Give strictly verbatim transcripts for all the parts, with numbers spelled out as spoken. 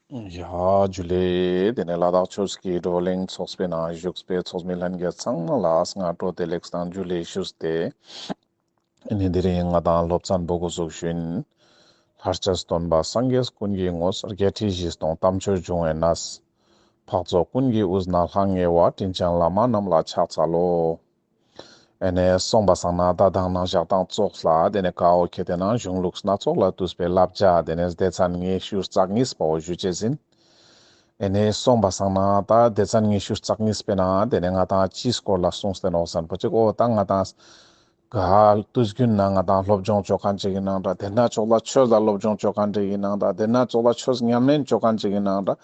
ཡ་ཇུ་ལེ། དེ་ནས་ལ་དྭགས་ཆོས་ཀྱི་བགྲོ་གླེང་ཚོགས་པའི་ནང་བཞུགས་པའི་ཚོགས་མི་ལྷན་རྒྱས་ཚང་མ་ལ་སྔ་དྲོ་བདེ་ལེགས་དང་ཇུ་ལེ་ཞུས་ཏེ། ཨ་ནི་དེ་རིང་ང་དང་སློབ་ཚན་པོ་འགོ་ཚུགས་ཤིན། ལྷར་བཅས་སྟོན་པ་སངས་རྒྱས་ཀུན་གྱི་ངོས། བརྒྱད་ཁྲི་བཞི་སྟོང་དམ་ཆོས་འབྱུང་བའི་གནས། འཕགས་ཚོགས་ཀུན་གྱི་དབུས་ན་ལྷང་ངེ་བ། དྲིན་ཅན་བླ་མ་རྣམས་ལ་ཕྱག་འཚལ་ལོ། ཨེ་ནས་སོང་པ་སང་ན་ད་དང་ན་ཞག་དང་ཙོགས་ལ་དེ་ནས་ཀ་བོ་ཁྱེད་དེ་ན་གཞུང་ལུགས་སྣ་ཚོགས་ལས་བཏུས་པའི་བསླབ་བྱ་དེ་ནས་སྡེ་ཚན་ཉི་ཤུ་རྩ་གཉིས་པོ་ཞུ་ཅེས་ཨིན། ཨེ་ནས་སོང་པ་སང་ན་ད་སྡེ་ཚན་ཉི་ཤུ་རྩ་གཉིས་པའི་ནང་དེ་ནས་ང་དང་ཅིའི་སྐོར་ལ་གསུངས་ཏེ་ནོག་ཟེར་ན་པོ་ཅིག་འོ་ད་ང་དང་ག་དུས་རྒྱུན་ན་ང་དང་སློབ་སྦྱོང་ཅོ་མཁན་ཅིག་ཨིན་ནང་འདྲ། དེ་ན་ཙོགས་ལ་ཆོས་ལ་སློབ་སྦྱོང་ཅོ་མཁན་ཅིག་ཨིན་ནང་འདྲ། དེ་ན་ཙོགས་ལ་ཆོས་ཉམས་ལེན་ཅོ་མཁན་ཅིག་ཨིན་ནང་འདྲ།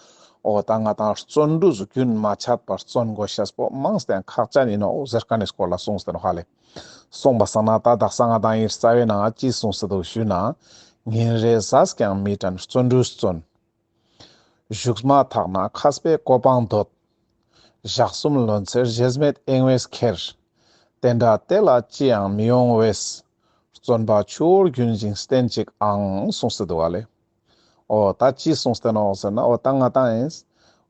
འོ་ད་ང་དང་བརྩོན་འགྲུས་རྒྱུན་མ་ཆད་པར་བརྩོན་དགོས་ཤེས་པོ་མང་སྟེ་ཁག་ཅན་ཨིན་ནོག་ཟེར་མཁན་ནི་སྐོར་ལ་གསུངས་ཏེ་ནོག་ཧ་ལེ། སོང་པ་སང་ན་ད་དག་ས་ང་དང་ངི་རྩ་བའི་ནང་ཅི་གསུངས་སེ་འདུག་ཞུས་ན། ཉིན་རེ་ཟས་ཀྱང་མི་དྲན་བརྩོན་འགྲུས་བརྩོན། བཞུགས་མ་ཐག་ན་མཁས་པའི་གོ་འཕང་འདོད། ཞག་གསུམ་ལོན་ཚེ་རྗེས་མེད་གཡེང་བས་ཁྱེར། དེ་འདྲ་དེ་ལ་ཅི་ཡང་མི་ཡོང་བས། བརྩོན་པ་ཆུ་བོ་རྒྱུན་བཞིན་བསྟེན་ཅིག་ཨང་གསུངས་སེ་འདུག་ཧ་ལེ། འོ་ད་ཅི་གསུངས་ཏེ་ནོག་ཟེར་ན་འོ་ད་ང་དང་ཨིན།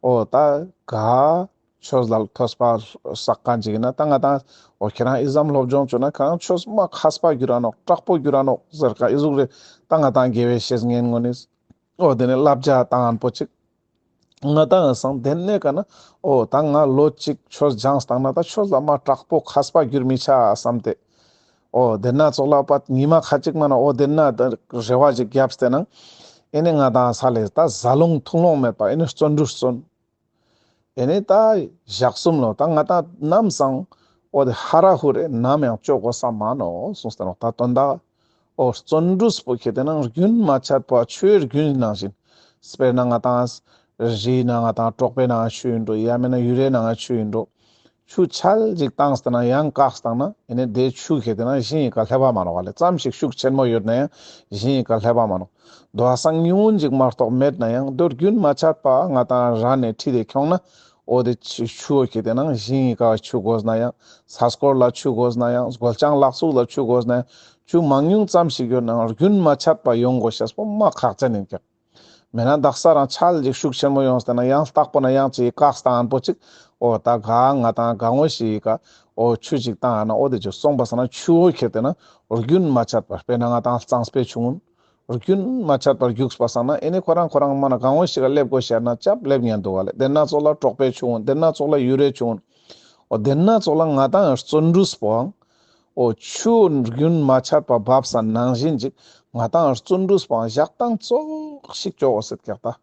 འོ་ད་ག་ཆོས་ལ་ཐོས་པ་བསགས་མཁན་ཅིག་ཨིན་ན་ད་ང་དང་འོ་ཁྱེད་རང་ཨི་ཙམ་སློབ་སྦྱོང་ཅོས་ན་ཁྱེད་རང་ཆོས་མ་མཁས་པ་འགྱུར་ར་ནོག་དྲག་པོ་འགྱུར་ར་ནོག་ཟེར་ཁ་ཨི་ཟུག་རེ་ད་ང་དང་དགེ་བའི་བཤེས་གཉེན་ངོ་ནི། འོ་དེ་ནས་བསླབ་བྱ་བཏང་ངན་པོ་ཅིག་ང་དང་སང་དེ་ནས་ག་ན་འོ་ད་ང་ལོ་གཅིག་ཆོས་སྦྱངས་བཏང་ན་ད་ཆོས་ལ་མ་དྲག་པོ་མཁས་པ་འགྱུར་མི་ཆ་བསམ་སྟེ། འོ་དེ་ན་ཙོགས་ལ་པད་ཉི་མ་ཁ་ཅིག་མ་ན་འོ་དེ་ན་ད་རེ་བ་ཅིག་བརྒྱབ་སྟེ་ན། ཨེ་ནི་ང་དང་ས་ལེ་ད་ཟ་ལོང་འཐུང་ལོང་མེད་པ་ཨེ་ནི་བརྩོན་འགྲུས་བརྩོན། ཨེ་ནི་ད་ཞག་གསུམ་ལོ་ད་ང་དང་ནམ་སང་འོ་དེ་ཧ་ར་ཧུ་རེ་ནམ་ཡང་ཅོ་དགོས་ས་མ་ནོག་གསུངས་ཏེ་ནོག་ད་དོན་དག་འོ་བརྩོན་འགྲུས་པོ་ཁྱེད་དེ་ན་རྒྱུན་མ་ཆད་པ་ཆུའི་རྒྱུན་ནང་བཞིན། དཔེར་ན་ང་དང་རིའི་ནང་ང་དང་གྲོག་པོའི་ནང་ཆུ་ཡིན་འགྲོ་ཡང་མིན་ན་ཡུར་རའི་ནང་ཆུ་ཡིན་འགྲོ། ཆུ་ཆལ་ཅིག་བཏང་སྟེ་ན་ཡང་བཀག་སྟེ་ན་ཨེ་ནི་དེ་ཆུ་ཁྱེད་དེ་ན་ཞིང་ངི་ཀ་སླེབ་པ་མ་ནོག་ལེ། ཙམ་ཞིག་ཤུགས་ཆེན་མོ་ཡོད་ན་ཡང་ཞིང་ངི་ཀ་སླེབ་པ་མ་ནོག་དོ་བ་སང་ཉུང་ངུན་ཅིག་མ་གཏོགས་མེད་ན་ཡང་དོ་རྒྱུན་མ་ཆད་པ་ང་དང་ར་ནས་ཁྲིད་དེ་ཁྱོང་ན་འོ་དེ་ཆུ་ཆུ་བོ་ཁྱེད་དེ་ན་ཞིང་ངི་ཀ་ཆུ་དགོས་ན་ཡང་ས་སྐོར་ལ་ཆུ་དགོས་ན་ཡང་སྒོ་ལྕང་ལག་ཚུགས་ལ་ཆུ་དགོས་ན་ཡང་ཆུ་མང་ཉུང་ཙམ་ཞིག་ཡོད་ན་ཡང་རྒྱུན་མ་ཆད་པ་ཡོང་དགོས་ཤེས་པོ་མ་ཁག་ཅན་ཡིན་ཀྱག་མེད་ན་དག་ས་རང་ཆལ་ཅིག་ཤུགས་ཆེན་མོ་ཡོངས་ཏེ་ན་ཡང་ལྟག་པོ་ན་ཡང་ཅིག་བཀག་སྟེ་ཨན་པོ་ཅིག་འོ་ད་ག་ང་དང་ག་ངོ་ཞིག་ག་འོ་ཆུ་ཅིག་བཏང་ཨ་ན་འོ་དེ་ཅིག་སོང་པ་སང་ན་ཆུ་བོ་ཁྱེར་ཏེ་ན་རྒྱུན་མ་ཆད་པར་དཔེར་ན་ང་དང་གཙང་པའི་ཆུ་ངུན་རྒྱུན་མ་ཆད་པར་རྒྱུགས་པ་སང་ན་ཨེ་ནི་ཁོ་རང་ཁོ་རང་མ་ན་ག་ངོ་ཞིག་ག་སླེབས་དགོས་ཤེས་ན་ཅབ་སླེབས་ཉན་འདུག་ག་ལེ། དེ་ན་ཙོགས་ལ་གྲོག་པའི་ཆུ་ངུན་དེ་ན་ཙོགས་ལ་ཡུར་རའི་ཆུ་ངུན། འོ་དེ་ན་ཙོགས་ལ་ང་དང་བརྩོན་འགྲུས་པོའང་འོ་ཆུ་རྒྱུན་མ་ཆད་པ་འབབ་ས་ནང་བཞིན་ཅིག་ང་དང་བརྩོན་འགྲུས་པོའང་ཞག་དང་ཙོགས་ཤིག་ཅོ་དགོས་སེད་ཀྱག་ད།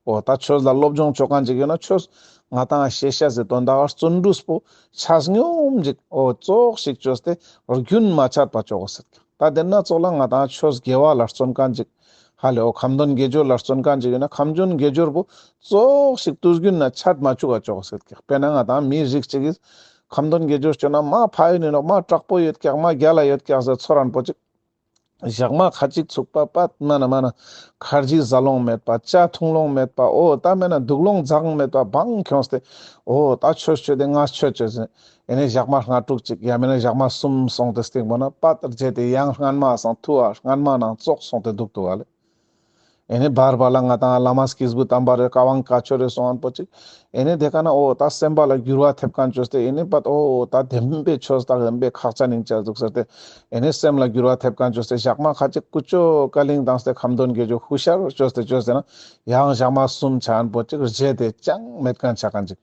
འོ་ད་ཆོས་ལ་སློབ་སྦྱོང་ཅོ་མཁན་ཅིག་ཡོད་ན་ཆོས་ང་དང་ཤེས་ཤེས་སི་དོན་དག་བརྩོན་འགྲུས་པོ་ཆ་སྙོམས་ཅིག་འོ་ཙོགས་ཤིག་ཅོས་ཏེ་རྒྱུན་མ་ཆད་པ་ཅོ་དགོས་སེད་ཀྱག་ད་དེ་ན་ཙོགས་ལ་ང་དང་ཆོས་དགེ་བ་ལ་བརྩོན་མཁན་ཅིག་ཧ་ལེ་འོ་ཁ་འདོན་དགེ་སྦྱོར་ལ་བརྩོན་མཁན་ཅིག་ཡོད་ན་ཁ་འདོན་དགེ་སྦྱོར་པོ་ཙོགས་ཤིག་དུས་རྒྱུན་ན་ཆད་མ་བཅུག་ག་ཅོག་ཟེར་ཀྱག་དཔེར་ན་ང་དང་མི་རིགས་ཅིག་གིས་ཁ་འདོན་དགེ་སྦྱོར་ཅོ་ན་མ་ཕ་ཡུལ་ནི་ནོག་མ་དྲག་པོ་ཡོད་ཀྱག་མ་རྒྱལ་ལ་ཡོད་ཀྱག་ཟེར་ཚོར་རན་པོ་ཅིག་ཞག་མ་ཁ་ཅིག་ཚུགས་པ་པད་མ་ན་མ་ན་ཁར་ཇི་ཟ་ལོང་མེད་པ་ཅ་འཐུང་ལོང་མེད་པ་འོ་ད་མེད་ན་འདུག་ལོང་འཛག་མེད་པ་བང་ཁྱོངས་ཏེ་འོ་ད་ཆོས་ཅོས་ཏེ་ང་ཆོས་ཅོས་ཟེར། ཨེ་ནི་ཞག་མ་ལྔ་དྲུག་ཅིག་ཡང་མིན་ན་ཞག་མ་གསུམ་སོང་སྟེ་སྟིང་པོ་ན་པད་རྗེས་ཏེ་ཡང་སྔན་མ་སང་ཐུ་བ་སྔན་མ་ནང་ཙོགས་སོང་སྟེ་འདུག་འདུག་ག་ལེ། ཨེ་ནི་བར་བར་ལ་ང་དང་བླ་མ་སྐྱེས་བུ་དམ་པ་རེ་བཀའ་དབང་བཀའ་ཆོས་རེ་སོང་ཨན་པོ་ཅིག་ཨེ་ནི་དེ་ཀ་ན་འོ་ད་སེམས་པ་ལ་འགྱུར་བ་ཐེབས་མཁན་ཅོས་ཏེ་ཨེ་ནི་པད་འོ་ད་བདེན་པའི་ཆོས་དང་བདེན་པའི་ཁག་ཅན་ཡིན་ཅ་འདུག་ཟེར་ཏེ་ཨེ་ནི་སེམས་ལ་འགྱུར་བ་ཐེབས་མཁན་ཅོས་ཏེ་ཞག་མ་ཁ་ཅིག་ཀུ་ཅོ་ཀ་ལིང་བཏང་སྟེ་ཁ་འདོན་དགེ་སྦྱོར་ཧུ་ཤར་ཅོས་ཏེ་ཅོས་ཏེ་ན་ཡང་ཞག་མ་གསུམ་ཆ་ཨན་པོ་ཅིག་རྗེས་ཏེ་ཅང་མེད་མཁན་ཆ་མཁན་ཅིག་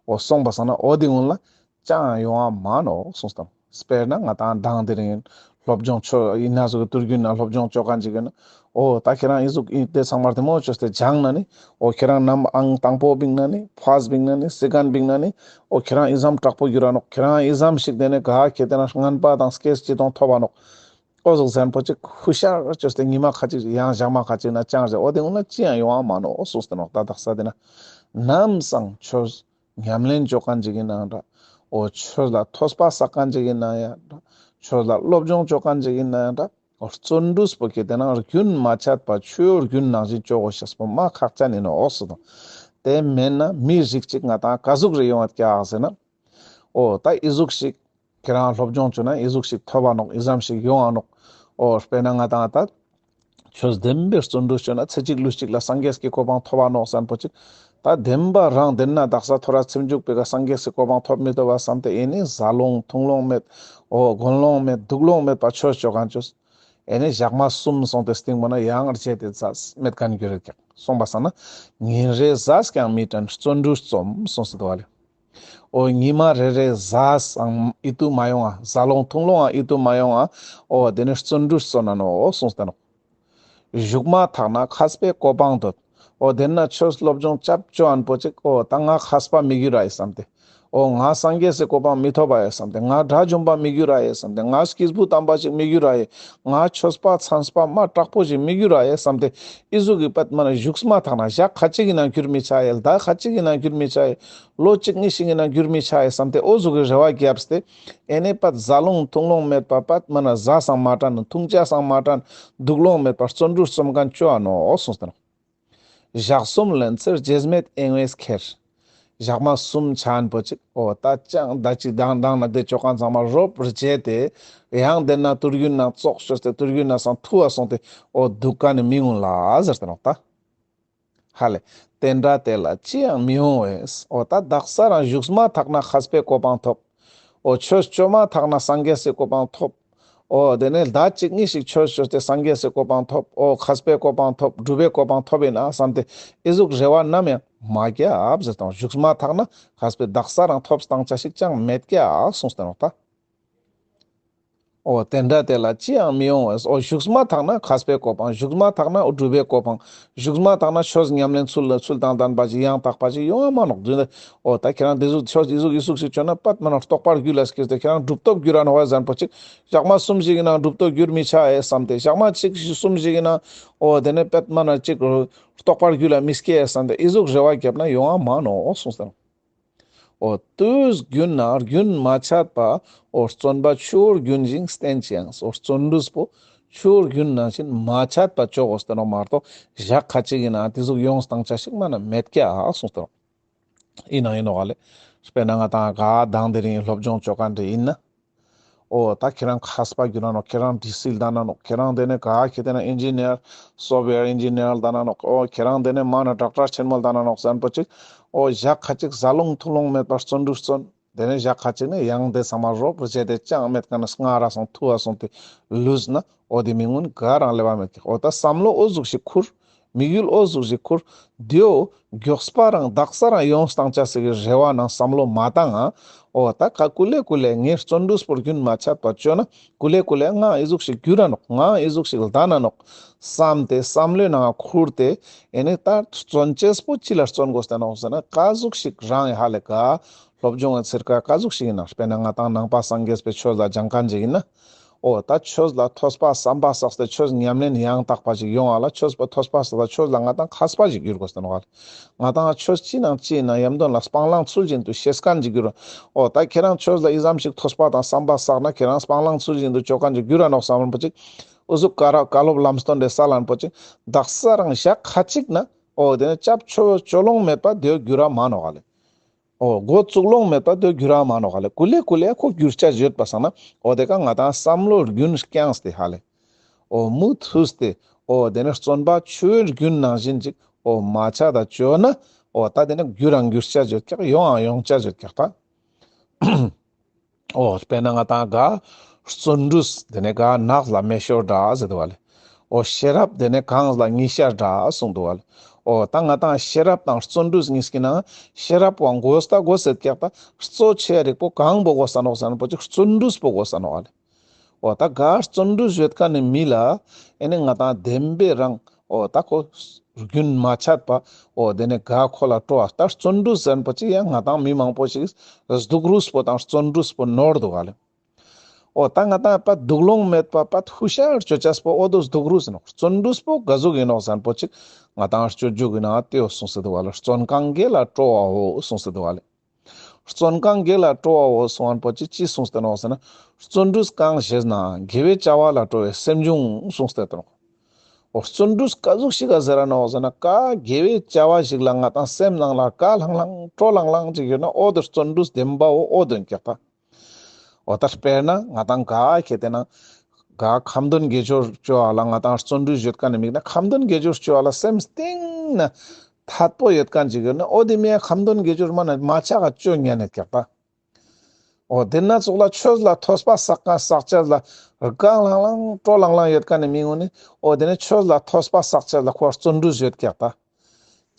འོ་སོང་པ་སང་ན་འོ་དེ་ཀུན་ལ་ཅང་ཡོང་བ་མ་ནོག་གསུངས་དང་། དཔེར་ན་ང་དང་མདང་དེ་རིང་སློབ་སྦྱོང་ཆོ་ཡིན་ན་ཟུག་གི་དུས་རྒྱུན་ན་སློབ་སྦྱོང་ཆོ་མཁན་ཅིག་ཡོད་ན་འོ་ད་ཁྱེད་རང་ཨི་ཟུག་ཨི་དེ་ཚང་མར་དེ་མོ་ཅོས་ཏེ་སྦྱངས་ན་ནི་འོ་ཁྱེད་རང་ནམ་ཨང་དང་པོ་བིང་ན་ནི་ཕ་སི་བིང་ན་ནི་སི་ཀན་བིང་ན་ནི་འོ་ཁྱེད་རང་ཨི་ཙམ་དྲག་པོ་འགྱུར་ར་ནོག་ཁྱེད་རང་ཨི་ཙམ་ཞིག་དེ་ནི་ག་ཁྱེད་དེ་ན་སྔན་པ་དང་སྐྱེས་ཅི་དང་ཐོབ་བ་ནོག་འོ་ཟུག་ཟན་པོ་ཅིག་ཧུ་ཤར་ཅོས་ཏེ་ཉི་མ་ཁ་ཅིག་ཡང་ཞག་མ་ཁ་ཅིག་ན་ཅང་ཟེར་འོ་དེ་ཀུན་ལ་ཅི་ཡང་ཡོང་བ་མ་ནོག་གསུངས་ཏེ་ནོག་ད་དག་ས་དེ་ན་ནམ་སང་ཆོས་ཉམས་ལེན་ཅོ་མཁན་ཅིག་ཡིན་ནའང་འདྲ། འོ་ཆོས་ལ་ཐོས་པ་བསགས་མཁན་ཅིག་ཡིན་ན་ཡང་འདྲ། ཆོས་ལ་སློབ་སྦྱོང་ཅོ་མཁན་ཅིག་ཡིན་ན་ཡང་འདྲ། འོ་བརྩོན་འགྲུས་པོ་ཁྱེད་དེ་ན་རྒྱུན་མ་ཆད་པ་ཆུ་རྒྱུན་ནང་བཞིན་ཅོ་དགོས་ཤེས་པོ་མ་ཁག་ཅན་ཡིན་ནོག་འོ་ཟེར་དང་། དེ་མེད་ན་མི་རིགས་ཅིག་ང་དང་ག་ཟུག་རེ་ཡོང་བ་ཀྱག་ཟེར་ན། འོ་ད་ཨི་ཟུག་ཞིག་ཁྱེད་རང་སློབ་སྦྱོང་ཅོ་ན་ཨི་ཟུག་ཞིག་ཐོབ་བ་ནོག་ཨི་ཙམ་ཞིག་ཡོང་བ་ནོག་འོ་དཔེར་ན་ང་དང་ད་ ཆོས་བདེན་པའི་བརྩོན་འགྲུས་བཅོས་ན་ཚེ་གཅིག་ལུས་གཅིག་ལ་སངས་རྒྱས་ཀྱི་གོ་འཕང་ཐོབ་པ་ནོག་བསམ་པོ་ཅིག་ད་བདེན་པ་རང་བདེན་ན་དག་ས་ཐོ་ར་ཚིམ་འཇུག་པའི་ཀ་སངས་རྒྱས་ཀྱི་གོ་འཕང་ཐོབ་མི་ཐོབ་བ་བསམ་སྟེ་ཨེ་ནི་ཟ་ལོང་འཐུང་ལོང་མེད། འོ་གོན་ལོང་མེད། འདུག་ལོང་མེད་པ་ཆོས་བཅོ་མཁན་ཆོས། ཨེ་ནི་ཞག་མ་གསུམ་སོང་སྟེ་སྟིང་པོ་ན་ཡང་རྗེད་དེ་ཟ་མེད་མཁན་གྱུར་རེད་ཀྱག་སོང་པ་སང་ན་ཉིན་རེ་ཟས་ཀྱང་མི་དྲན་བརྩོན་འགྲུས་རྩོམ་གསུངས་སུ་འདུག་བ་ལེ། འོ་ཉི་མ་རེ་རེ་ཟས་ཨང་ཨིད་ཏུ་མ་ཡོང་ང་། ཟ་ལོང་འཐུང་ལོང་ཨང་ཨིད་ཏུ་མ་ཡོང་ང་། འོ་དེ་ནི་བརྩོན་འགྲུས་རྩོམ་ན་ནོག་གསུངས་ཏེ་ནོག་གཞུག་མ་ཐག་ན་མཁས་པའི་གོ་འཕང་འདོད། འོ་དེ་ན་ཆོས་སློབ་སྦྱོང་ཅབ་ཅོ་ཨན་པོ་ཅིག་འོ་ད་ང་མཁས་པ་མི་གྱུར་ར་ཡེ་བསམ་སྟེ། འོ་ང་སངས་རྒྱས་སི་གོ་འཕང་མི་ཐོབ་པ་ཡེ་བསམ་སྟེ། ང་དགྲ་བཅོམ་པ་མི་གྱུར་ར་ཡེ་བསམ་སྟེ། ང་སྐྱེས་བུ་དམ་པ་ཅིག་མི་གྱུར་ར་ཡེ། ང་ཆོས་པ་མཚན་པ་མ་དྲག་པོ་ཞིག་མི་གྱུར་ར་ཡེ་བསམ་སྟེ། ཨི་ཟུག་གི་པད་མ་ན་གཞུག་མ་ཐག་ན་ཞག་ཁ་ཅིག་གི་ནང་གྱུར་མི་ཆ་ཡེ། ཟླ་ཁ་ཅིག་གི་ནང་གྱུར་མི་ཆ་ཡེ། ལོ་གཅིག་གཉིས་ཤིག་གི་ནང་གྱུར་མི་ཆ་ཡེ་བསམ་སྟེ་འོ་ཟུག་གི་རེ་བ་བརྒྱབ་སྟེ། ཨེ་ནེ་པད་ཟ་ལོང་འཐུང་ལོང་མེད་པ། པད་མ་ན་ཟས་སང་མ་དྲན། འཐུང་ཆས་སང་མ་དྲན། འདུག་ལོང་མེད་པར་བརྩོན་འགྲུས་རྩོམ་མཁན་བཅོ་ཨ་ནོག་གསུངས་ཏེ་ནོག་ཞག་གསུམ་ལན་ཚེ་རྗེས་མེད་གཡེང་བས་ཁྱེར། ཞག་མ་གསུམ་ཆ་ཨན་པོ་ཅིག་འོ་ད་ཅང་ད་ཅིག་དང་དང་ན་དེ་བཅོ་མཁན་ཚང་མ་རོབ་རྗེད་དེ། ཡང་དེ་ན་དུར་རྒྱུན་ན་ཙོག་ཤོར་ཏེ་དུར་རྒྱུན་ན་སང་ཐུ་བ་སོང་སྟེ་འོ་འདུག་མཁན་ནི་མི་ངུན་ལ་ཟེར་ཏེ་ནོག་ད། ཧ་ལེ། དེ་འདྲ་དེ་ལ་ཅི་ཡང་མི་འོང་བས། འོ་ད་དག་ས་རང་གཞུག་མ་ཐག་ན་མཁས་པའི་གོ་འཕང་ཐོབ། འོ་ཆོས་བཅོ་མ་ཐག་ན་སངས་རྒྱས་སི་གོ་འཕང་ཐོབ། འོ་དེ་ནས་ཟླ་གཅིག་གཉིས་ཤིག་ཆོས་བཅོས་ཏེ་སངས་རྒྱས་སི་གོ་འཕང་ཐོབ། འོ་མཁས་པའི་གོ་འཕང་ཐོབ། གྲུབ་པའི་གོ་འཕང་ཐོབ་ཡིན་ན་བསམ་སྟེ་ཨི་ཟུག་རེ་བ་ནམ་ཡང་མ་བརྒྱབ་ཟེར་དང་། གཞུག་མ་ཐག་ན་མཁས་པའི་དག་ས་རང་ཐོབ་སྟངས་ཆ་ཞིག་ཅང་མེད་ཀྱག་གསུངས་ཏེ་ནོག་ད། འོ་དེ་འདྲ་དེ་ལ་ཅི་ཡང་མི་འོང་བས། འོ་གཞུག་མ་ཐག་ན་མཁས་པའི་གོ་འཕང་། གཞུག་མ་ཐག་ན་འོ་གྲུབ་པའི་གོ་འཕང་། གཞུག་མ་ཐག་ན་ཆོས་ཉམས་ལེན་ཚུལ་ལ་ཚུལ་དང་ལྡན་པ་ཞིག་ཡང་དག་པ་ཞིག་ཡོང་བ་མ་ནོག་དུས་འདི། འོ་ད་ཁྱེད་རང་དེ་ཟུག་ཆོས་དེ་ཟུག་ཨི་ཟུག་ཞིག་བཅོས་ན་པད་མ་ནོག་རྟོགས་པ་རྒྱུད་ལ་སྐྱེས་ཏེ་ཁྱེད་རང་གྲུབ་ཐོབ་འགྱུར་ར་ནོག་བ་ཟེར་ན་པོ་ཅིག་ཞག་མ་གསུམ་ཞིག་ཡིན་ན་གྲུབ་ཐོབ་འགྱུར་མི་ཆ་ཨེ་བསམ་སྟེ། ཞག་མ་གཅིག་གསུམ་ཞིག་ཡིན་ན་འོ་དེ་ནས་པད་མ་ན་ཅིག་རྟོགས་པ་རྒྱུད་ལ་མི་སྐྱེ་ཨེ་བསམ་སྟེ་ཨི་ཟུག་རེ་བ་བརྒྱབ་ན་ཡོང་བ་མ་ནོག་གསུངས་ཏེ། འོ་དུས་རྒྱུན་ན་རྒྱུན་མ་ཆད་པ་འོ་བརྩོན་པ་ཆུ་བོ་རྒྱུན་བཞིན་བསྟེན་ཅི་ཡང་། འོ་བརྩོན་འགྲུས་པོ་ཆུ་བོ་རྒྱུན་ནང་བཞིན་མ་ཆད་པ་བཅོ་དགོས་ཏེ་ནོག་མ་གཏོགས་ཞག་ཁ་ཅིག་ཡིན་ན་དེ་ཟུག་ཡོང་སྟངས་ཆ་ཞིག་མ་ན་མེད་ཀྱག་གསུངས་ཏེ་ནོག་ཡིན་ན་ཡིན་ནོག་ལེ། དཔེར་ན་ང་དང་ག་དང་དེ་རིང་སློབ་སྦྱོང་བཅོ་མཁན་དེ་ཡིན་ན། འོ་ད་ཁྱེད་རང་མཁས་པ་གྱུར་ན་ནོག་ཁྱེད་རང་ཌི་སི་ལྡན་ན་ནོག་ཁྱེད་རང་དེ་ནས་ག་ཁྱེད་དེ་ན་ཨིན་ཇི་ནི་ཡར་སོབ་ཝེར་ཨིན་ཇི་ནི་ཡར་ལྡན་ན་ནོག་འོ་ཁྱེད་རང་དེ་ནས་མ་ན་ཌོག་ཊར་ཆེན་མོ་ལྡན་ན་ནོག་ཟེར་ན་པོ་ཅིག་འོ་ཞག་ཁ་ཅིག་ཟ་ལོང་འཐུང་ལོང་མེད་པར་བརྩོན་འགྲུས་བརྩོན། དེ་ནས་ཞག་ཁ་ཅིག་ནས་ཡང་དེ་ཚང་མ་རོབ་རྗེད་དེ་ཅང་མེད་མཁན་ན་སྔ་ར་སོང་ཐུ་བ་སོང་སྟེ་ལུས་ན་འོ་དེ་མི་ངུན་ག་རང་ལེ་བ་མེད་ཀྱག་འོ་ད་བསམ་བློ་འོ་ཟུག་ཞིག་ཁུར། དམིགས་ཡུལ་འོ་ཟུག་ཞིག་ཁུར། དེའོ་མགྱོགས་པ་རང་དག་ས་རང་ཡོང་སྟངས་ཆ་ཟེར་གི་རེ་བ་ནང་བསམ་བློ་མ་བཏང་ང་། འོ་ད་ཀ་ཀུ་ལེ་ཀུ་ལེ་ངས་བརྩོན་འགྲུས་པོ་རྒྱུན་མ་ཆད་པ་བཅོས་ན་ཀུ་ལེ་ཀུ་ལེ་ང་ཨི་ཟུག་ཞིག་འགྱུར་ར་ནོག་ང་ཨི་ཟུག་ཞིག་ལྡན་ན་ནོག་བསམ་སྟེ་བསམ་བློའི་ནང་ཁུར་ཏེ། ཨེ་ནི་ད་བརྩོན་ཅེས་པོ་ཅི་ལ་བརྩོན་དགོས་ཏེ་ནོག་ཟེར་ན་ཀ་ཟུག་ཞིག་རང་ཧ་ལེ་ག་སློབ་སྦྱོང་ཨེ་ཚེར་ཀ་ཀ་ཟུག་ཞིག་ཡིན་ན་དཔེར་ན་ང་དང་ནང་པ་སངས་རྒྱས་པའི་ཆོས་ལ་སྦྱང་མཁན་ཅིག་ཡིན་ན། འོ་ད་ཆོས་ལ་ཐོས་པ་བསམ་པ་བསགས་ཏེ་ཆོས་ཉམས་ལེན་ཡང་དག་པ་ཞིག་ཡོང་བ་ལ་ཆོས་པ་ཐོས་པ་བསགས་ཏེ་ཆོས་ལ་ང་དང་མཁས་པ་ཞིག་འགྱུར་དགོས་ཏེ་ནོག་ལེ། ང་དང་ཆོས་ཅི་ནང་ཅི་ཡིན་ན་ཡམ་དོན་ལ་སྤང་བླང་ཚུལ་བཞིན་དུ་ཤེས་མཁན་ཅིག་འགྱུར་ར། འོ་ད་ཁྱེད་རང་ཆོས་ལ་ཨི་ཙམ་ཞིག་ཐོས་པ་དང་བསམ་པ་བསགས་ན་ཁྱེད་རང་སྤང་བླང་ཚུལ་བཞིན་དུ་བཅོ་མཁན་ཅིག་འགྱུར་ར་ནོག་བསམ་པོ་ཅིག་འུ་ཟུག་ཀ་ར་བཀའ་སློབ་ལམ་སྟོན་དེ་སལ་ལན་པོ་ཅིག་དག་ས་རང་ཞག་ཁ་ཅིག་ན་འོ་དེ་ནས་ཅབ་ཆོ་ཆོ་ལོང་མེད་པ་དེ་འགྱུར་ར་མ་ནོག་ལེ། འོ་འགོ་བཙུགས་ལོང་མེད་པ་དེ་འགྱུར་ར་མ་ནོག་ལེ། ཀུ་ལེ་ཀུ་ལེ་ཁོ་འགྱུར་ཆ་ཡོད་པ་སང་ན་འོ་དེ་ཀ་ང་དང་བསམ་བློ་རྒྱུན་བསྐྱངས་ཏེ་ཧ་ལེ། འོ་མུ་མཐུད་དེ་འོ་དེ་ནས་བརྩོན་པ་ཆུ་བོའི་རྒྱུན་ནང་བཞིན་ཅིག་འོ་མ་ཆད་ད་བཅོས་ན་འོ་ད་དེ་ནས་འགྱུར་རང་འགྱུར་ཆ་ཡོད་ཀྱག་ཡོང་ཨང་ཡོང་ཆ་ཡོད་ཀྱག་ད། འོ་དཔེར་ན་ང་དང་ག་བརྩོན་འགྲུས་དེ་ནས་ག་ནགས་ལ་མེ་ཤོར་འདྲ་ཟེར་དུ་བ་ལེ། འོ་ཤེས་རབ་དེ་ནས་གངས་ལ་ཉི་ཤར་འདྲ་གསུངས་དུ་བ་ལེ། འོ་ད་ང་དང་ཤེས་རབ་དང་བརྩོན་འགྲུས་གཉིས་ཀྱི་ནང་ཤེས་རབ་པོ་འགོས་ད་འགོས་ཟེར་ཀྱག་ད་གཙོ་ཆེ་རིགས་པོ་གང་པོ་འགོས་ས་ནོག་ཟེར་ན་པོ་ཅིག་བརྩོན་འགྲུས་པོ་འགོས་ས་ནོག་བ་ལེ། འོ་ད་ག་བརྩོན་འགྲུས་ཡོད་མཁན་ནི་མི་ལ་ཨེ་ནི་ང་དང་བདེན་པའི་རང་འོ་ད་ཁོ་རྒྱུན་མ་ཆད་པ་འོ་དེ་ནས་ག་ཁོ་ལ་སྤྲོ་བ་ད་བརྩོན་འགྲུས་ཟེར་པོ་ཅིག་ཡང་ང་དང་མི་མང་པོ་ཞིག་སྡུག་རུས་པོ་དང་བརྩོན་འགྲུས་པོ་ནོར་འདུག་ག་ལེ། འོ་ད་ང་དང་པ་སྡུག་ལོང་མེད་པ་པ་ཧུ་ཤར་བཅོ་ཆས་པོ་འོ་དོ་སྡུག་རུས་ནོག་བརྩོན་འགྲུས་པོ་ག་ཟུག་ཡིན་ནོག་ཟེར་པོ་ཅིག་ང་དང་སྤྱོད་འཇུག་གི་ནང་ལྟེའོ་གསུངས་སེ་འདུག་བ་ལེ། བརྩོན་གང་དགེ་ལ་སྤྲོ་བའོ་གསུངས་སེ་འདུག་བ་ལེ། བརྩོན་གང་དགེ་ལ་སྤྲོ་བའོ་གསུང་བ་པོ་ཅིག་ཅི་གསུངས་ཏེ་ནོག་ཟེར་ན། བརྩོན་འགྲུས་གང་བཞེས་ན་དགེ་བའི་བྱ་བ་ལ་སྤྲོ་བའི་སེམས་བྱུང་གསུངས་ཏེ་ནོག་འོ་བརྩོན་འགྲུས་ག་ཟུག་ཞིག་ག་ཟེར་ར་ནོག་ཟེར་ན་ཀ་དགེ་བའི་བྱ་བ་ཞིག་ལ་ང་དང་སེམས་ནང་ལ་ཀ་ལྷང་ལྷང་སྤྲོ་ལྷང་ལྷང་ཅིག་ཡོད་ན་འོ་དེ་བརྩོན་འགྲུས་བདེན་པའོ་འོ་དོན་ཀྱག་ད། འོ་ད་དཔེར་ན་ང་དང་ག་ཁེ་ཏེ་ན། ག་ཁ་འདོན་དགེ་སྦྱོར་ཅོ་བ་ལ་ང་ཏང་བརྩོན་འགྲུས་ཡོད་མཁན་ནི་མིག་ན་ཁ་འདོན་དགེ་སྦྱོར་ཅོ་བ་ལ་སེམས་གཏིང་ན་ཐད་པོ་ཡོད་མཁན་ཅིག་ཡོད་ན་འོ་དེ་མི་ཡ་ཁ་འདོན་དགེ་སྦྱོར་མ་ན་མ་ཆག་ག་ཅོ་ཉན་ནེ་ཀྱག་ད། འོ་དེ་ན་ཙོགས་ལ་ཆོས་ལ་ཐོས་པ་བསགས་མཁན་བསགས་ཅེས་ལ་དགའ་ལྷང་ལྷང་སྤྲོ་ལྷང་ལྷང་ཡོད་མཁན་ནི་མི་ངོ་ནི་འོ་དེ་ནི་ཆོས་ལ་ཐོས་པ་བསགས་ཅེས་ལ་ཁོ་བརྩོན་འགྲུས་ཡོད་ཀྱག་ད།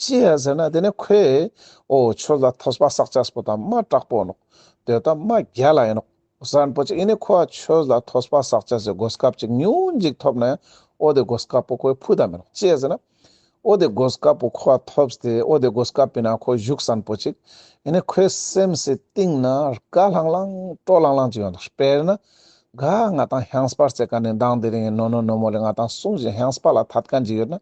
ཅི་ཡ་ཟེར་ན་དེ་ནི་ཁོས་འོ་ཆོས་ལ་ཐོས་པ་བསགས་ཅེས་པོ་ད་མ་དྲག་པོ་ནོག། དེ་ད་མ་རྒྱལ་ལ་ཡིན་ནོག་ཟེར་མཁན་པོ་ཅིག་ཡིན་ནི་ཁོ་ཆོས་ལ་ཐོས་པ་བསགས་ཅེས་སི་གོ་སྐབས་ཅིག་ཉུང་ཅིག་ཐོབ་ན་ཡང་འོ་དེ་གོ་སྐབས་པོ་ཁོས་ཕུད་ད་མི་ནོག། ཅི་ཡ་ཟེར་ན། འོ་དེ་གོ་སྐབས་པོ་ཁོ་ཐོབ་སྟེ་འོ་དེ་གོ་སྐབས་པོའི་ནང་ཁོ་བཞུགས་མཁན་པོ་ཅིག་ཡིན་ནི་ཁོའི་སེམས་སི་གཏིང་ན་དགའ་ལྷང་ལྷང་སྤྲོ་ལྷང་ལྷང་ཅིག་ཡོང་། དཔེར་ན་ག་ང་ཏང་ཧང་སྤར་རྩེ་མཁན་ནི་མདང་དེ་རིང་ནོ་ནོ་ནོ་མོ་ལེ་ང་ཏང་གསུང་བཞིན་ཧང་སྤར་ལ་ཐད་མཁན་ཅིག་ཡོད་ན།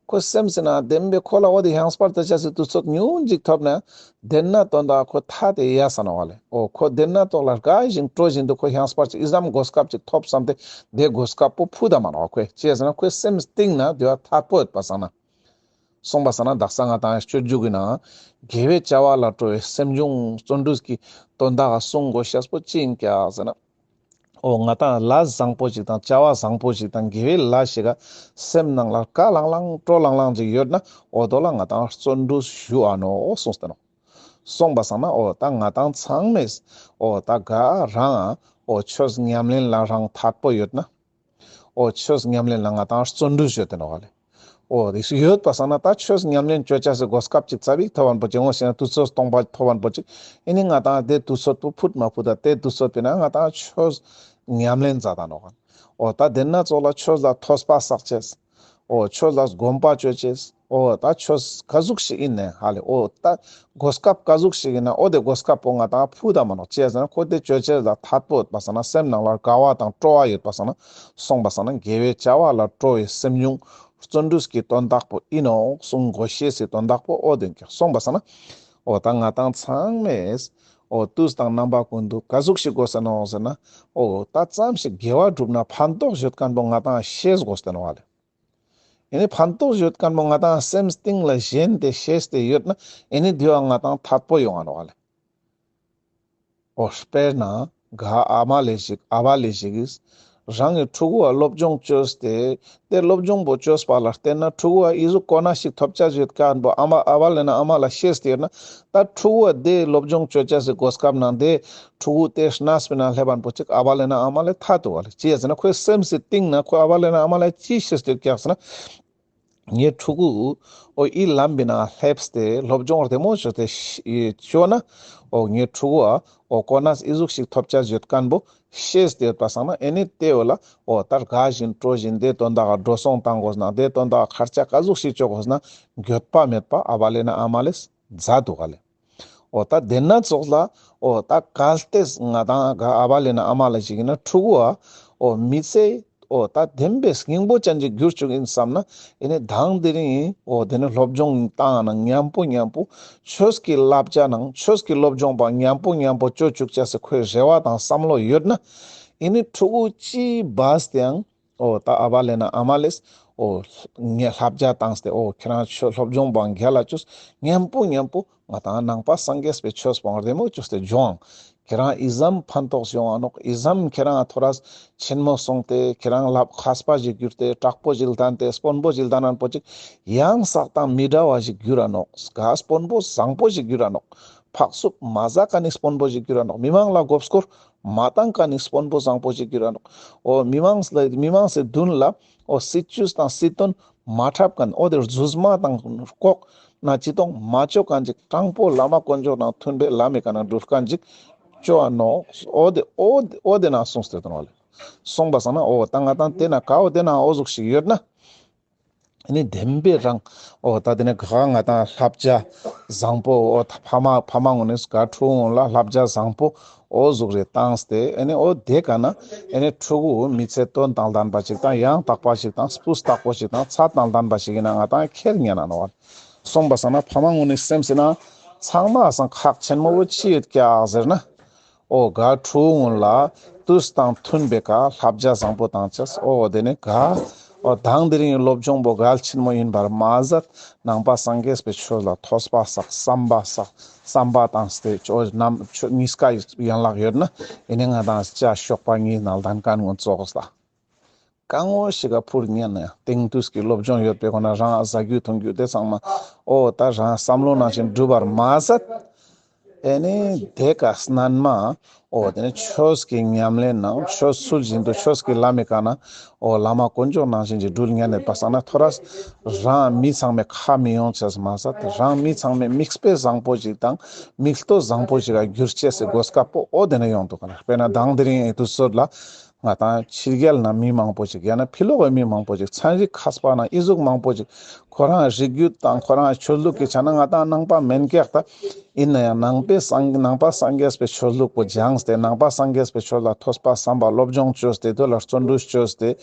ཁོའི་སེམས་སི་ནང་བདེན་པའི་ཁོ་ལ་འོ་དེ་ཧང་སྤར་རྩེ་ཅེས་སི་དུས་ཚོད་ཉུང་ཅིག་ཐོབ་ན་དེ་ན་དོན་དག་ཁོ་ཐད་དེ་ཡ་ས་ནོག་ལེ། འོ་ཁོ་དེ་ན་ཐོག་ལ་དགའ་བཞིན་སྤྲོ་བཞིན་དུ་ཁོ་ཧང་སྤར་ཅིག་ཨི་ཙམ་གོ་སྐབས་ཅིག་ཐོབ་བསམ་སྟེ་དེ་གོ་སྐབས་པོ་ཕུད་ད་མ་ནོག་ཁོས། ཅི་ཡ་ཟེར་ན་ཁོའི་སེམས་སི་གཏིང་ན་དེ་བ་ཐད་པོ་ཡོད་པ་སང་ན། སོང་པ་སང་ན་དག་ས་ང་ཏང་སྤྱོད་འཇུག་གི་ནང་དགེ་བའི་བྱ་བ་ལ་སྤྲོ་བའི་སེམས་བྱུང་བརྩོན་འགྲུས་ཀྱི་དོན་དག་གསུང་དགོས་ཤེས་པོ་ཅི་ཡིན་ཀྱག་ཟེར་ན། འོ་ང་ཏང་ལས་བཟང་པོ་ཞིག་དང་བྱ་བ་བཟང་པོ་ཞིག་དང་དགེ་བའི་ལས་ཤིག་ག་སེམས་ནང་ལ་དགའ་ལྷང་ལྷང་སྤྲོ་ལྷང་ལྷང་ཅིག་ཡོད་ན་འོ་དོ་ལ་ང་ཏང་བརྩོན་འགྲུས་ཞུ་འ་ནོག་གསུངས་ཏེ་ནོག། སོང་པ་སང་ན་འོ་ད་ང་ཏང་ཚང་མས་འོ་ད་ག་རང་འོ་ཆོས་ཉམས་ལེན་ལ་རང་ཐད་པོ་ཡོད་ན། འོ་ཆོས་ཉམས་ལེན་ལ་ང་ཏང་བརྩོན་འགྲུས་ཡོད་དེ་ནོག་ལེ། འོ་དེ་ཡོད་པ་སང་ན་ད་ཆོས་ཉམས་ལེན་ཅོ་ཅེས་སི་གོ་སྐབས་ཅིག་ཙ་པིག་ཐོབ་བན་པོ་ཅིག་ངོ་ཤེས་ན་དུས་ཚོད་སྟོང་པ་ཐོབ་བན་པོ་ཅིག་ཨེ་ནི་ང་ཏང་དེ་དུས་ཚོད་པོ་ཕུད་མ་ཕུད་ད་དེ་དུས་ཚོད་པོའི་ནང་ང་ཏང་ཆོས་ཉམས་ལེན་མཛད་ད་ནོག། འོ་ད་དེ་ན་ཙོགས་ལ་ཆོས་ལ་ཐོས་པ་བསགས་ཅེས། འོ་ཆོས་ལ་སྒོམ་པ་ཅོ་ཅེས། འོ་ད་ཆོས་ག་ཟུག་ཞིག་ཡིན་ནའང་ཧ་ལེ། འོ་ད་གོ་སྐབས་ག་ཟུག་ཞིག་ཡིན་ན་འོ་དེ་གོ་སྐབས་པོ་ང་ཏང་ཕུད་ད་མ་ནོག། ཅི་ཡ་ཟེར་ན་ཁོ་དེ་ཅོ་ཅེས་ལ་ཐད་པོ་ཡོད་པ་སང་ན་སེམས་ནང་ལ་དགའ་བ་དང་སྤྲོ་བ་ཡོད་པ་སང་ན་སོང་པ་སང་ན་དགེ་བའི་བྱ་བ་ལ་སྤྲོ་བའི་སེམས་བྱུང་བརྩོན་འགྲུས་ཀྱི་དོན་དག་པོ་ཡིན་ནོག་གསུང་དགོས་ཤེས་སི་དོན་དག་པོ་འོ་དེ་ཀྱག། སོང་པ་སང་ན་འོ་ད་ང་ཏང་ཚང་མས་འོ་དུས་དང་རྣམ་པ་ཀུན་ཏུ་ག་ཟུག་ཞིག་དགོས་ས་ནོག་ཟེར་ན་འོ་ད་ཙམ་ཞིག་དགེ་བ་བསྒྲུབ་ན་ཕན་ཐོགས་ཡོད་མཁན་པོ་ང་ཏང་ཤེས་དགོས་ས་ནོག་ལེ། ཨེ་ནི་ཕན་ཐོགས་ཡོད་མཁན་པོ་ང་ཏང་སེམས་གཏིང་ལ་ཞེན་ཏེ་ཤེས་ཏེ་ཡོད་ན་ཨེ་ནི་དེ་བ་ང་ཏང་ཐད་པོ་ཡོང་ང་ནོག་ལེ། འོ་དཔེར་ན་ག་ཨ་མ་ལེ་ཞིག་ཨ་བ་ལེ་ཞིག་གིས་རང་གི་ཕྲུ་གུ་བ་སློབ་སྦྱོང་ཅོས་ཏེ་དེ་སློབ་སྦྱོང་པོ་ཅོས་པ་ལ་བརྟེན་ན་ཕྲུ་གུ་བ་ཨི་ཟུག་གོ་གནས་ཤིག་ཐོབ་ཅེས་ཡོད་མཁན་པོ་ཨ་མ་ཨ་བ་ལེ་ན་ཨ་མ་ལ་ཤེས་ཏེ་ཡོད་ན་ད་ཕྲུ་གུ་བ་དེ་སློབ་སྦྱོང་ཅོ་ཅེས་སི་གོ་སྐབས་ནང་དེ་ཕྲུ་གུ་དེ་གནས་པའི་ནང་སླེབས་པ་པོ་ཅིག་ཨ་བ་ལེ་ན་ཨ་མ་ལེ་ཐད་དུག་ག་ལེ། ཅི་ཡ་ཟེར་ན་ཁོའི་སེམས་སི་གཏིང་ན་ཁོ་ཨ་བ་ལེ་ན་ཨ་མ་ལེ་ཅི་ཤེས་ཏེ་ཡོད་ཀྱག་ཟེར་ན། ངའི་ཕྲུ་གུ་འོ་ཨི་ལམ་པའི་ནང་སླེབས་ཏེ་སློབ་སྦྱོང་རྡེ་མོ་ཅོས་ཏེ་ཤ་ཅོ་ན་འོ་ངའི་ཕྲུ་གུ་འ་འོ་གོ་གནས་ཨི་ཟུག་ཞིག་ཐོབ་ཅེས་ཡོད་མཁན་པོ་ཤེས་ཏེ་ཡོད་པ་སང་ན་ཨེ་ནི་དེ་བོ་ལ་འོ་ད་དགའ་བཞིན་སྤྲོ་བཞིན་དེ་དོན་དག་ག་འགྲོ་སོང་བཏང་དགོས་ན་དེ་དོན་དག་ག་ཁར་ཆ་ག་ཟུག་ཞིག་ཅོ་དགོས་ན་འགྱོད་པ་མེད་པ་ཨ་བ་ལེ་ན་ཨ་མ་ལེས་མཛད་དུག་ག་ལེ། འོ་ད་དེ་ན་ཙོགས་ལ་འོ་ད་གལ་ཏེ་ང་ཏང་ག་ཨ་བ་ལེ་ན་ཨ་མ་ལེ་ཞིག་ཡིན་ན་ཕྲུ་གུ་བ་འོ་མི་ཚེ་འོ་ད་བདེན་པའི་སྙིང་པོ་ཅན་ཅིག་འགྱུར་བཅུག་ཡིན་བསམ་ན་ཨེ་ནི་མདང་དེ་རིང་འོ་དེ་ནི་སློབ་སྦྱོང་བཏང་ན་མཉམ་པོ་མཉམ་པོ་ཆོས་ཀྱི་བསླབ་བྱ་ནང་ཆོས་ཀྱི་སློབ་སྦྱོང་པ་མཉམ་པོ་མཉམ་པོ་ཅོ་བཅུག་ཅེས་སི་ཁོའི་རེ་བ་དང་བསམ་བློ་ཡོད་ན་ཨེ་ནི་ཕྲུ་གུ་ཅི་བས་ཏེའང་འོ་ད་ཨ་བ་ལེ་ན་ཨ་མ་ལེས་འོ་ངས་བསླབ་བྱ་བཏང་སྟེ་འོ་ཁྱེད་རང་ཆོས་སློབ་སྦྱོང་པ་རྒྱལ་ལ་ཅོས། མཉམ་པོ་མཉམ་པོ་ང་ཏང་ནང་པ་སངས་རྒྱས་པའི་ཆོས་སྤོང་རྡེ་མོ་ཅོས་ཏེ་སྦྱོང་། ཁྱེད་རང་ཨི་ཙམ་ཕན་ཐོགས་ཡོང་ང་ནོག། ཨི་ཙམ་ཁྱེད་རང་ཐོ་རས་ཆེན་མོ་སོང་སྟེ་ཁྱེད་རང་ལ་མཁས་པ་ཞིག་གྱུར་ཏེ་དྲག་པོ་ཞིག་ལྡན་ཏེ་དཔོན་པོ་ཞིག་ལྡན་ན་པོ་ཅིག་ཡང་ས་དང་མི་འདྲ་བ་ཞིག་གྱུར་ར་ནོག། ག་དཔོན་པོ་བཟང་པོ་ཞིག་གྱུར་ར་ནོག། ཕག་སུབ་མ་ཟ་མཁན་ནི་དཔོན་པོ་ཞིག་གྱུར་ར་ནོག། མི་མང་ལ་མགོ་སྐོར་མ་བཏང་མཁན་ནི་དཔོན་པོ་བཟང་པོ་ཞིག་གྱུར་ར་ནོག། འོ་མི་མང་ལ་མི་མང་སི་མདུན་ལ་འོ་སྲིད་ཇུས་དང་སྲིད་དོན་མ་འཁྲབ་མཁན་འོ་དེ་རྫུས་མ་དང་ལྐོག་ན་ཅི་གཏོང་མ་ཅོ་མཁན་ཅིག་དྲང་པོ་བླ་མ་དཀོན་མཆོག་དང་མཐུན་པའི་ལམ་མི་ཀ་ན་འགྲུལ་མཁན་ཅིག་ཅོ་འ་ནོག། འོ་དེ་འོ་དེ་འོ་དེ་ན་གསུངས་ཏེ་དོན་བ་ལེ། སོང་པ་སང་ན་འོ་ད་ང་ཏང་དེ་ན་ག་འོ་དེ་ན་འོ་ཟུག་ཞིག་ཡོད་ན། ཨེ་ནི་བདེན་པའི་རང་འོ་ད་དེ་ནི་ག་ང་ཏང་བསླབ་བྱ་བཟང་པོ་འོ་ད་ཕ་མ་ཕ་མ་ངོ་ནས་ག་ཕྲུ་གུ་ལ་བསླབ་བྱ་བཟང་པོ་འོ་ཟུག་རེ་བཏང་སྟེ་ཨེ་ནི་འོ་དེ་ཀ་ན་ཨེ་ནི་ཕྲུ་གུ་མི་ཚེ་དོན་དང་ལྡན་པ་ཞིག་དང་ཡང་དག་པ་ཞིག་དང་སྤུས་དག་པོ་ཞིག་དང་ཚད་དང་ལྡན་པ་ཞིག་ཡིན་ན་ང་ཏང་ཁྱེར་ཉན་ན་ནོག། སོང་པ་སང་ན་ཕ་མ་ངོ་ནས་སེམས་སི་ན་ཚང་མ་སང་ཁག་ཆེན་མོ་བོ་ཅི་ཡོད་ཀྱག་ཟེར་ན། འོ་ག་ཕྲུ་གུ་ལ་དུས་དང་མཐུན་པའི་ཀ་བསླབ་བྱ་བཟང་པོ་བཏང་ཅེས། འོ་དེ་ནི་ག་འོ་དང་དེ་རིང་སློབ་སྦྱོང་པོ་གལ་ཆེན་མོ་ཡིན་པར་མ་ཟད་ནང་པ་སངས་རྒྱས་པའི་ཆོས་ལ་ཐོས་པ་བསགས་བསམ་པ་བསགས་བསམ་པ་བཏང་སྟེ་ཆོས་རྣམ་ཆོས་གཉིས་ཀ་ཡན་ལག་ཡོད་ན་ཨེ་ནི་ང་ཏང་ཅ་ཤོག་པ་གཉིས་ནང་ལྡན་མཁན་ངོ་ཙོགས་ལ། གང་བོ་ཞིག་ག་ཕུར་ཉན་ན་ཡང་དེང་དུས་ཀྱི་སློབ་སྦྱོང་ཡོད་པའི་སྒོ་ནས་རང་ཟ་རྒྱུ་འཐུང་རྒྱུ་དེ་ཚང་མ་འོ་ད་རང་བསམ་བློ་ནང་བཞིན་འགྲུབ་པར་མ་ཟད། ཨེ་ནི་དེ་ཀ་སྣན་མ་འོ་དེ་ནི་ཆོས་ཀྱི་ཉམས་ལེན་ནང་ཆོས་ཚུལ་བཞིན་དུ་ཆོས་ཀྱི་ལམ་མི་ཀ་ན་འོ་བླ་མ་དཀོན་མཆོག་ནང་བཞིན་གྱི་འགྲུལ་ཉན་ནས་པ་སང་ན་ཐོ་རས་རང་མི་ཚང་མའི་ཁ་མི་ཡོང་ཆེས་མ་ཟད་རང་མི་ཚང་མའི་མིག་དཔེ་བཟང་པོ་ཞིག་དང་མིག་ལྟོས་བཟང་པོ་ཞིག་ག་འགྱུར་ཆེས་སི་གོ་སྐབས་པོ་འོ་དེ་ནས་ཡོང་འདུག་ག་ན། དཔེར་ན་དང་དེ་རིང་ཨེ་དུས་ཚོད་ལ་ང་དང་ཕྱི་རྒྱལ་ན་མི་མང་པོ་ཅིག་ཡང་ན་ཕྱི་ལོགས་ཀྱི་མི་མང་པོ་ཅིག་ཚན་རིག་མཁས་པ་ན་ཨི་ཟུག་མང་པོ་ཅིག་ཁོ་རང་རིགས་རྒྱུད་དང་ཁོ་རང་ཆོས་ལུགས་ཀྱི་ཆ་ན་ང་དང་ནང་པ་མན་ཀྱག་ད་ཡིན་ན་ཡང་ནང་པའི་སངས་ནང་པ་སངས་རྒྱས་པའི་ཆོས་ལུགས་པོ་སྦྱངས་ཏེ་ནང་པ་སངས་རྒྱས་པའི་ཆོས་ལ་ཐོས་པ་བསམ་པ་སློབ་སྦྱོང་བཅོས་ཏེ་དེ་ལ་བརྩོན་འགྲུས་བཅོས་ཏེ་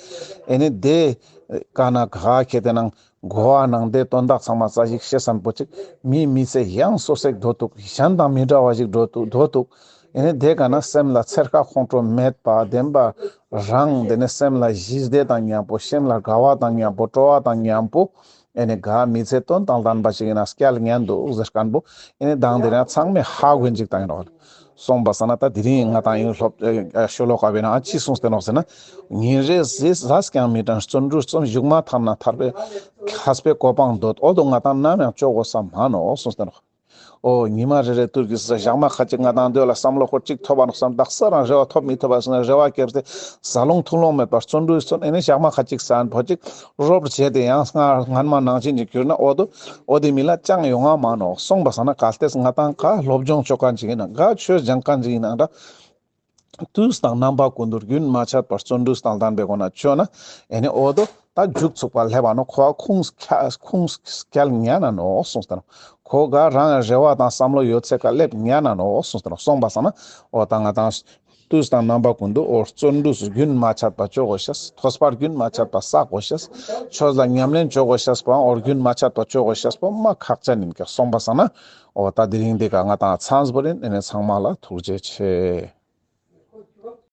ཨེ་ནི་དེ་ཀ་ན་ག་ཁེ་ཏེ་ནང་གོ་བ་ནང་དེ་དོན་དག་ཚང་མ་རྩ་ཞིག་ཤེས་བསམ་པོ་ཅིག་མི་མི་ཚེ་ཡང་སོ་སེག་འགྲོ་འདུག་གཞན་དང་མི་འདྲ་བ་ཞིག་འགྲོ་འདུག་འགྲོ་འདུག་ཨེ་ནི་དེ་ཀ་ན་སེམས་ལ་འཚེར་ཁ་ཁོང་ཁྲོ་མེད་པ་བདེན་པ་རང་དེ་ནི་སེམས་ལ་ཞི་བདེ་དང་མཉམ་པོ་སེམས་ལ་དགའ་བ་དང་མཉམ་པོ་སྤྲོ་བ་དང་མཉམ་པོ་ཨེ་ནི་ག་མི་ཚེ་དོན་དང་ལྡན་པ་ཞིག་ཡིན་ན་སྐྱལ་ཉན་འདུག་ཟེར་མཁན་པོ་ཨེ་ནི་དང་དེ་རིང་ཚང་མས་ཧ་གོ་ཅིག་བཏང་ཡིན་ནོག་སོང་པ་སང་ན་ད་དེ་རིང་ང་དང་ཡིན་སློབ་ཨ་ཤོ་ལོ་ཀ་བས་ན་ཨ་ཅི་གསུངས་ཏེ་ནོག་ཟེར་ན། ཉིན་རེ་ཟས་ཟས་ཀྱང་མི་དྲན་བརྩོན་འགྲུས་རྩོམ་གཞུག་མ་ཐར་ན་ཐར་པའི་མཁས་པའི་གོ་འཕང་འདོད། འོ་དོ་ང་དང་ནམ་ཡང་ཅོ་དགོས་ས་མ་ནོག་གསུངས་ཏེ་ནོག་འོ་ཉི་མ་རེ་རེ་དུས་ཀྱི་ཟ་ཞག་མ་ཁ་ཅིག་ང་དང་འདོད་ལ་བསམ་བློ་ཁོ་ཅིག་ཐོབ་པ་ནོག་བསམ་དག་ས་རང་རེ་བ་ཐོབ་མི་ཐོབ་པ་སོང་ན་རེ་བ་བསྐྱེད་དེ་ཟ་ལོང་འཐུང་ལོང་མེད་པར་བརྩོན་འགྲུས་བརྩོན་ཨེ་ནི་ཞག་མ་ཁ་ཅིག་ཟ་ཕོ་ཅིག་རོབ་བྱས་ཏེ་ཡང་སྔ་སྔན་མ་ནང་བཞིན་གྱི་གྱུར་ན་འོ་དོ་འོ་དེ་མི་ལ་ཅང་ཡོང་ང་མ་ནོག་སོང་པ་སང་ན་གལ་ཏེ་ང་དང་ག་སློབ་སྦྱོང་ཅོ་མཁན་ཅིག་ཡིན་ན་ག་ཆོས་སྦྱང་མཁན་ཅིག་ཡིན་ན་འདྲ། དུས་དང་རྣམ་པ་ཀུན་ཏུ་རྒྱུན་མ་ཆད་པར་བརྩོན་འགྲུས་དང་ལྡན་པའི་སྒོ་ནས་བཅོས་ན་ཨེ་ནི་འོ་དོ་ད་མཇུག་ཚུགས་པ་སླེབས་པ་ནོག་ཁོ་ཁུངས་ཁྱ་ཁུངས་སྐྱེལ་ཉན་ན་ནོག་གསུངས་ཏེ་ནོག་ཁོ་ག་རང་རེ་བ་དང་བསམ་བློ་ཡོད་ཚད་ཀ་སླེབས་ཉན་ན་ནོག་གསུངས་ཏེ་ནོག་སོང་པ་སང་ན་འོ་ད་ང་དང་དུས་དང་རྣམ་པ་ཀུན་ཏུ་འོ་བརྩོན་འགྲུས་རྒྱུན་མ་ཆད་པ་བཅོ་དགོས་ཤེས། ཐོས་པ་རྒྱུན་མ་ཆད་པ་བསགས་དགོས་ཤེས། ཆོས་ལ་ཉམས་ལེན་བཅོ་དགོས་ཤེས་པའང་འོ་རྒྱུན་མ་ཆད་པ་བཅོ་དགོས་ཤེས་པོ་མ་ཁག་ཅན་ཡིན་ཀྱག་སོང་པ་སང་ན་འོ་ད་དེ་རིང་འདི་ཀ་ང་དང་ཚང་པོ་ཡིན། ཨེ་ནི་ཚང་མ་ལ་ཐུགས་རྗེ་ཆེ།